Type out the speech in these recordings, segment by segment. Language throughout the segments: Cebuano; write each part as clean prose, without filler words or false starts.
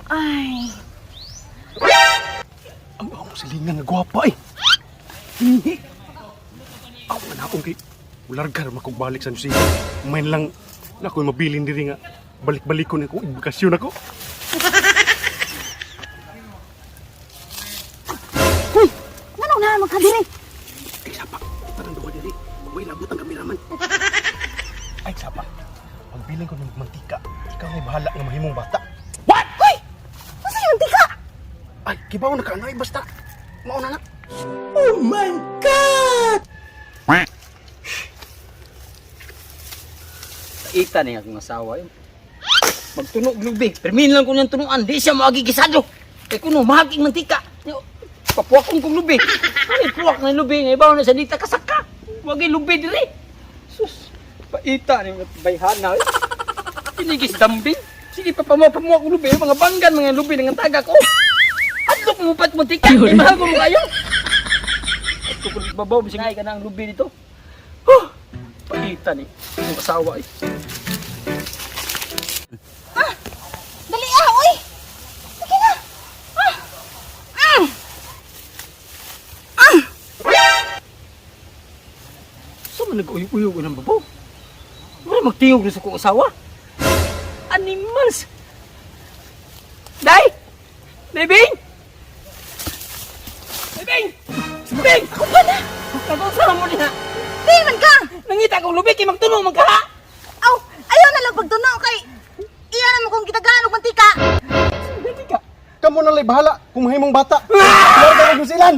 Ay, Ang akong silingan nga gwapa eh. Hingi. Ako man akong kay ulargar makugbalik sa New Zealand. Main lang na ako'y mabilin diri nga balik-balikon ako ibakasyon ako. Uy, nganong naa man ka diri? Ay sapa, parang duha diri. Way labot ang kameraman. Ay sapa, pagbilin ko ng mantika, ikaw na bahala nga mahimong bata. What? Uy! Unsa yung mantika? Ay, kibaw na ka anay basta. Mauna na. Ita ni akong asawa yun. Magtunog lubi. Permin lang ko niyang tunuan. Di siya maagigisado. Kay kuno, mahaging mantika. Yo, papuwakong kong lubi. Ay, puwak na lubi. Nga ibaw na sa dita kasaka. Wagi lubi diri. Sus, paita ni bayhana. Eh. Pinigis dambing. Sige, papamuwa kong lubi. Mga banggan, mga lubi ng taga ko. Adlok mo pat mantika. Ay, mahal ko mo kayo. At kung babaw, bisig ka na ang lubi dito. Huh! Paita ni. Ang asawa eh. Dali ah, uy! Sige na! Ah! Ah! Sa man nag-uyog-uyog ng babaw? Wala magtingog na sa kong asawa. Animals! Day! Day, Bing! Day, Bing! Bing! Ako ba na? Nag-usara mo niya. Di man ka! Nangita kong lubi kay magtuno man ka ha! Aw, ayaw na lang pagtuno kay iya na mo kong gitagaan og mantika. Hindi ka. Kamo na lay bahala kung mahimong bata. Larga og New Zealand.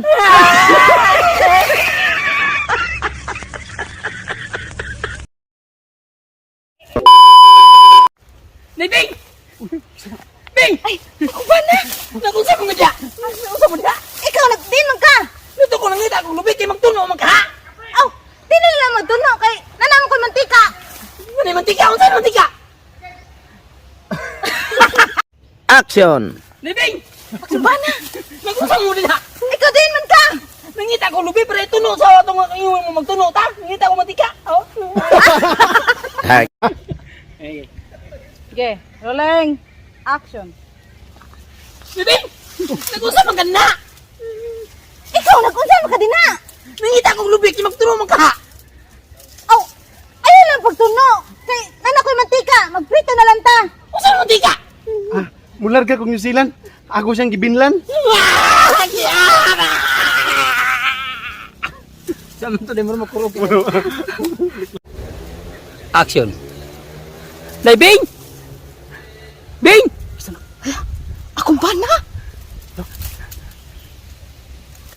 Day, Bing! Bing! Ay, ako ba na? Nag-usara mo niya! Nag-usara mo niya! Ikaw nagdin man ka! Nito ko nangita kong lubi kay magtuno man ka ha! Aw, di na lang magtuno kay nanamo ko'y mantika. Ano yung mantika? Ano yung mantika? Action! Day, Bing! Ako ba na? Nag-usara mo niya! Ikaw din man ka! Nangita ko lubi pero tuno sa atong ingon mo magtuno ta. Nangita ko mantika. Oh. Sige, rolling. Action. Lubi! Nag-usap man ka na. Ikaw nag-unsa man ka dinha? Nangita ko lubi kay magtuno man ka. Aw, ayaw lang pagtuno kay nana ko'y mantika, magprito na lang ta. Usa mantika. Ah, mularga kog New Zealand. Ako siyang gibinlan. Sa man to mo makurog. Action. Libing!